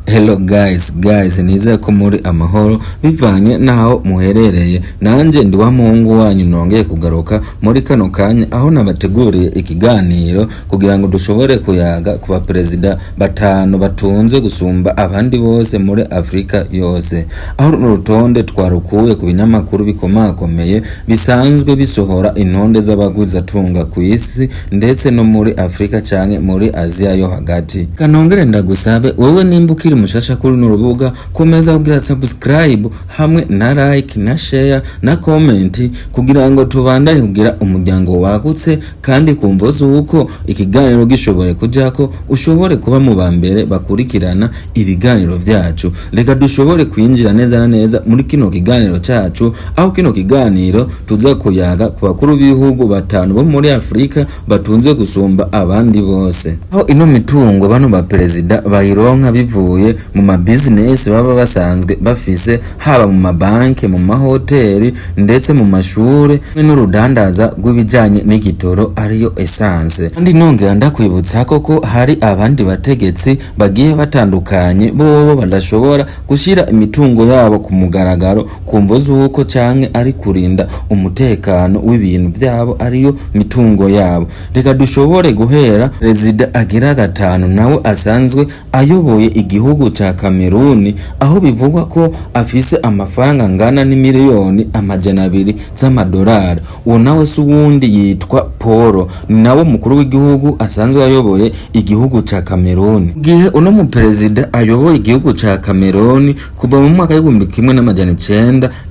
Hello guys, guys, nizeye ko muri amahoro bivanye naho muherereye. Nanje ndi wa muhungu wanyu, nongeye kugaruka muri kano kanya aho nabateguriye ikiganiro kugira ngo dushobore kuyaga ku baperezida batanu batunze gusumba abandi bose muri Afrika yose, aho runo rutonde twarukuye ku binyamakuru bikomakomeye bisanzwe bisohora intonde z'abagwizatunga ku isi ndetse no muri Afrika canke muri Aziya yo hagati. Kanongere ndagusabe wewe nimba ukiri mushasha kuri runo rubuga, komeza kugira subscribe hamwe na like na share na comment kugira ngo tubandanye kugira umuryango wagutse, kandi kumvo z'uko ikiganiro gishoboye kujako ushobore kuba mu ba mbere bakurikirana ibiganiro vyacu. Reka dushobore kwinjira neza na neza muri kino kiganiro cacu, aho kino kiganiro tuza kuyaga ku bakuru b'ibihugu batanu bo muri Afrika batunze gusumba abandi bose, aho ino mitungo bano ba perezida bayironka bivuye mu ma business baba basanzwe bafise, haba mu mabanki, mu mahoteli ndetse mu mashure n'urudandaza rw'ibijanye n'igitoro, ariyo essence. Kandi nongera ndakwibutsa ko hari abandi bategetsi bagiye batandukanye bobo badashobora gushira imitungo yabo ku mugaragaro ku mvo z'uko canke ari kurinda umutekano w'ibintu vyabo, ariyo mitungo yabo. Reka dushobore guhera perezida agira gatanu, nawe asanzwe ayoboye igihugu ca Kameruni, aho bivugwa ko afise amafaranga angana n'imiliyoni 200 z'amadolari. Uwo nawe si uwundi, yitwa Paul, ni nawe mukuru w'igihugu asanzwe ayoboye igihugu ca Kameruni. Gihe uno muperezida ayoboye igihugu ca Kameruni kuva mu mwaka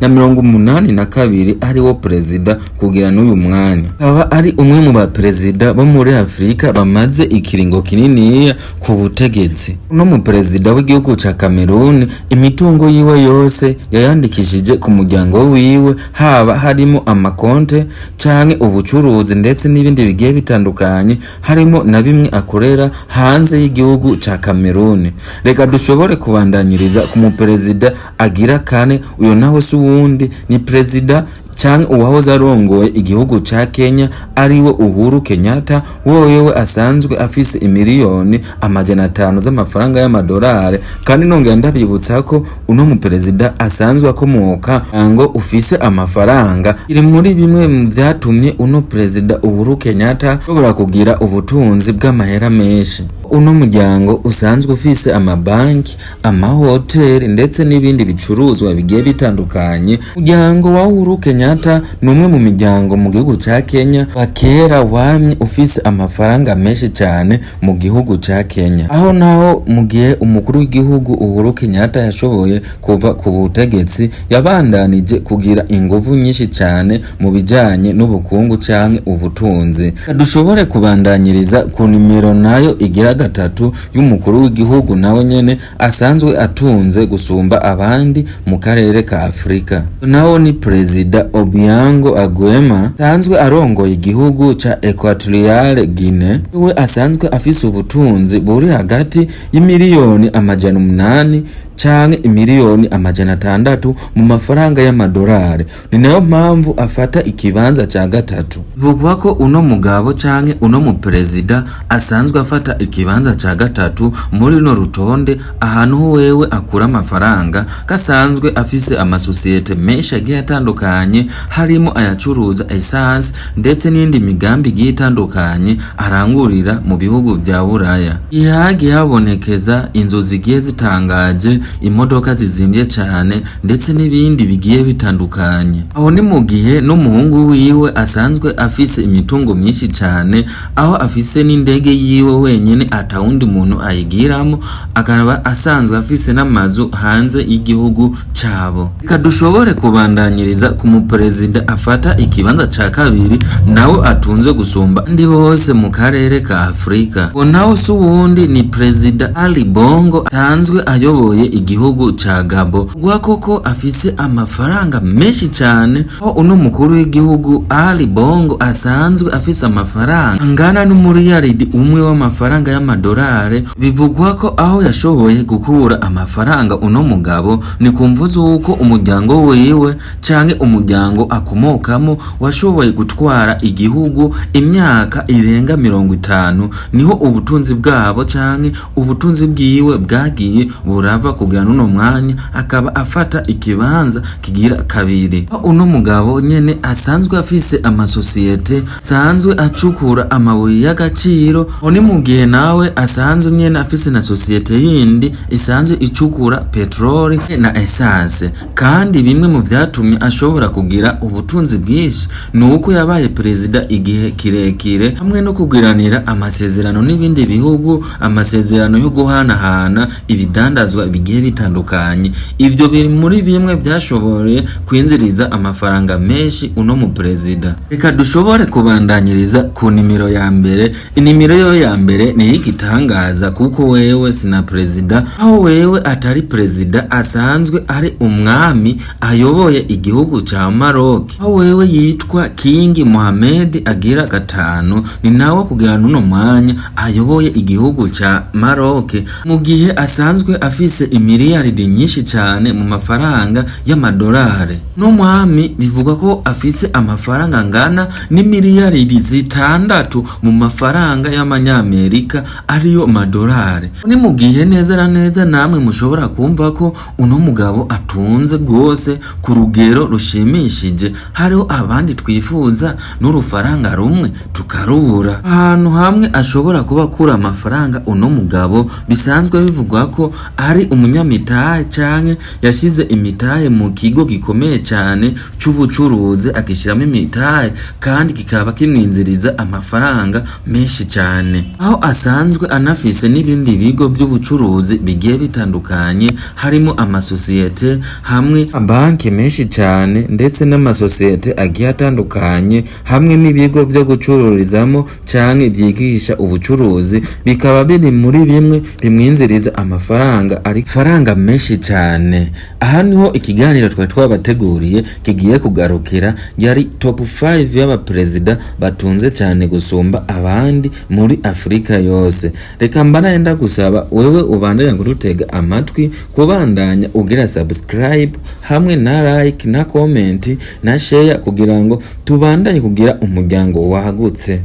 w'1982, ariwo perezida kugira n'uyu mwanya, akaba ari umwe mu baperezida bo muri Afrika bamaze ikiringo kininiya ku butegetsi. Uno muperezida w'igihugu ca Kameruni imitungo yiwe yose yayandikishije ku muryango wiwe, haba harimo amakonte canke ubucuruzi ndetse n'ibindi bigiye bitandukanye, harimo na bimwe akorera hanze y'igihugu ca Kameruni. Reka dushobore kubandanyiriza ku muperezida agira kane. Uyo nawe si uwundi, ni perezida canke uwahoze arongoye igihugu ca Kenya, ariwe Uhuru Kenyatta. Wewe asanzwe afise imiliyoni 500 z'amafaranga y'amadolari. Kandi nongera ndabibutsa ko uno muperezida asanzwe akomoka ngo ufise amafaranga, iri muri bimwe mu vyatumye uno perezida Uhuru Kenyatta ashobora kugira ubutunzi bw'amahera menshi. Uno muryango usanzwe ufise amabanki, amahoteli ndetse n'ibindi bicuruzwa bigiye bitandukanye. Umuryango wa Uhuru Kenyatta ni umwe mu miryango mu gihugu ca Kenya wa kera wamye ufise amafaranga menshi cyane mu gihugu ca Kenya, aho naho mu gihe umukuru w'igihugu Uhuru Kenyatta yashoboye kuva ku butegetsi, yabandanije kugira inguvu nyinshi cyane mu bijanye n'ubukungu canke ubutunzi. Dushobore kubandanyiriza ku nimero nayo igira gatatu y'umukuru w'igihugu nawe nyene asanzwe atunze gusumba abandi mu karere ka Afrika. Nawo ni Perezida Obiang Nguema, asanzwe arongoye igihugu ca Equatorial Guinea. We asanzwe afise ubutunzi buri hagati y'imiliyoni 800 canke imiliyoni 600 mu mafaranga y'amadolari. Ni nayo mpamvu afata ikibanza ca gatatu. Bivugwa ko uno mugabo canke uno muperezida asanzwe afata ikibanza ca gatatu muri runo rutonde, ahantu wewe akura amafaranga, gasanzwe afise amasosiyete menshi agiye atandukanye, harimo ayacuruza essence ndetse n'indi migambi igiye itandukanye arangurira mu bihugu vya Buraya. Ihagiye habonekeza inzu zigiye zitangaje, imodoka zizimvye cane ndetse n'ibindi bigiye bitandukanye. Aho ni mu gihe n'umuhungu wiwe asanzwe afise imitungo myinshi cane, aho afise n'indege yiwe wenyene atawundi muntu ayigiramo, akaba asanzwe afise n'amazu hanze y'igihugu cabo. Reka dushobore kubandanyiriza ku muperezida afata ikibanza ca kabiri, nawe atunze gusumba ndi bose mu karere ka Afrika. Uwo nawe si uwundi, ni Perezida Ali Bongo, asanzwe ayoboye Igihugu ca Gabo bivugwa koko afise amafaranga menshi cane, aho uno mukuru w'igihugu Ali Bongo asanzwe afise amafaranga angana n'umuriyaridi umwe w'amafaranga y'amadolari. Bivugwa ko aho yashoboye gukura amafaranga uno mugabo ni kumvu z'uko umuryango wiwe canke umuryango akomokamo washoboye gutwara igihugu imyaka irenga 50, niho ubutunzi bwabo canke ubutunzi bwiwe bwagiye burava kugira n'uno mwanya akaba afata ikibanza kigira kabiri. Aho uno mugabo nyene asanzwe afise amasosiyete asanzwe acukura amabuye y'agaciro, aho ni mu gihe nawe asanzwe nyene afise na sosiyete yindi isanzwe icukura peteroli na essence. Kandi bimwe mu vyatumye ashobora kugira ubutunzi bwinshi ni uko yabaye perezida igihe kirekire, hamwe no kugiranira amasezerano n'ibindi bihugu, amasezerano yo guhanahana ibidandazwa bigiye bitandukanye. Ivyo biri muri bimwe vyashoboye kwinziriza amafaranga menshi uno mu perezida. Reka dushobore kubandanyiriza ku nimero ya mbere. Inimero yo ya mbere ni igitangaza, kuko wewe sina perezida, aho wewe atari perezida, asanzwe ari umwami ayoboye igihugu ca Maroc, aho wewe yitwa King Mohammed agira gatanu. Ni nawe kugira n'uno mwanya ayoboye igihugu ca Maroc, mu gihe asanzwe afise imiliyaridi nyinshi cane mu mafaranga y'amadolari. No mwami bivugwa ko afise amafaranga angana n'imiliyaridi 6 mu mafaranga y'amanyamerika, ariyo madolari. Ni mu gihe neza na neza namwe mushobora kumva ko uno mugabo atunze rwose ku rugero rushimishije. Hariho abandi twifuza n'urufaranga rumwe tukarubura. Ahantu hamwe ashobora kuba akura amafaranga uno mugabo, bisanzwe bivugwa ko ari umunyamitahe canke yashize imitahe mu kigo gikomeye cane c'ubucuruzi, agishyiramo imitahe kandi kikaba kimwinziriza amafaranga menshi cane, aho asanzwe anafise n'ibindi bigo by'ubucuruzi bigiye bitandukanye, harimo amasosiyete hamwe banki menshi cane, ndetse n'amasosiyete agiye atandukanye, hamwe n'ibigo byo gucururizamo canke vyigisha ubucuruzi, bikaba biri muri bimwe bimwinziriza amafaranga, ari faranga menshi cane. Aha niho ikiganiro twari twabateguriye kigiye kugarukira. Yari top 5 y'abaperezida batunze cyane gusumba abandi muri Afurika yose. Reka mbanaye ndagusaba wewe ubandanya kudutega amatwi, kubandanya ugira subscribe hamwe na like na comment na share, kugira ngo tubandanye kugira umuryango wagutse.